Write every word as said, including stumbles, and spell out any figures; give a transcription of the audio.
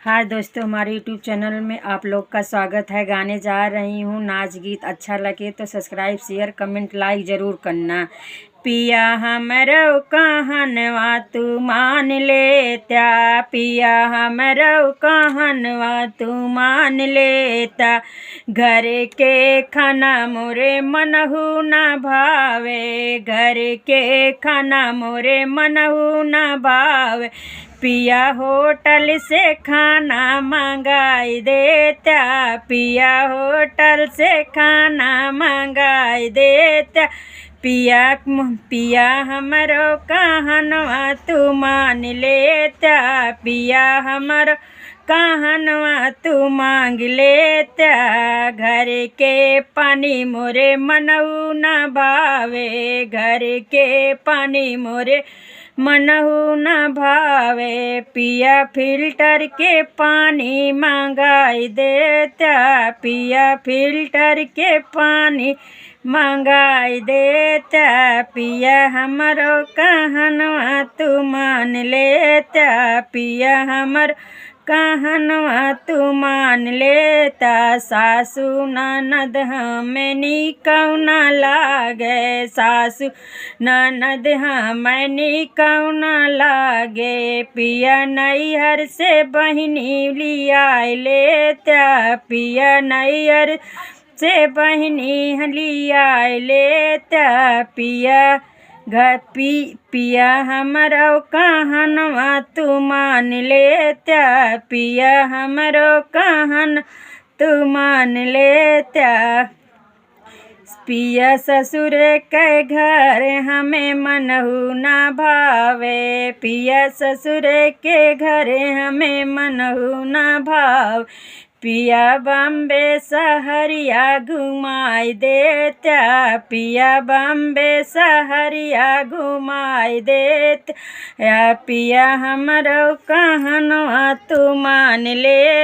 हाय दोस्तों, हमारे YouTube चैनल में आप लोग का स्वागत है। गाने जा रही हूँ, नाच गीत अच्छा लगे तो सब्सक्राइब, शेयर, कमेंट, लाइक जरूर करना। पिया हमरो कहनवा तू मान लेत्या, पिया हमरो कहनवा तू मान लेत्या। घर के खाना मोरे मनहु न भावे, घर के खाना मोरे मनहु न भावे। पिया होटल से खाना मंगाई देत्या, पिया होटल से खाना मंगाई देत्या। पिया, पिया हमरो कहनवा तू मान लेत्या, पिया हमरो कहनवा तू मांग लेत्या। घर के पानी मोरे मनहु न भावे, घर के पानी मोरे मनहु न भावे। पिया फिल्टर के पानी मंगाई देत्या, पिया फिल्टर के पानी मंगाई देत्या। पिया हमरो कहनवा तू मान लेत्या, पिया हमरो कहनवा तू मान लेत्या। सासू ननद हमें निकौना लागे, सासू ननद हमें निकौना लागे। पिया नैहर से बहिनी लियाए लेत्या, पिया नैहर से बहिनी लियाए लेत्या। पिया घ-, पि-, पिया हमरो कहनवा तू मान लेत्या, पिया हमरो कहन तू मान लेत्या। पिया ससुर के घर हमें मनहु न भावे, पिया ससुर के घर हमें मनहु न भावे। पिया बम्बे सहरिया घुमाई देत्या, पिया बम्बे सहरिया घुमाई देत्या। पिया हमरो कहनवा तू मान ले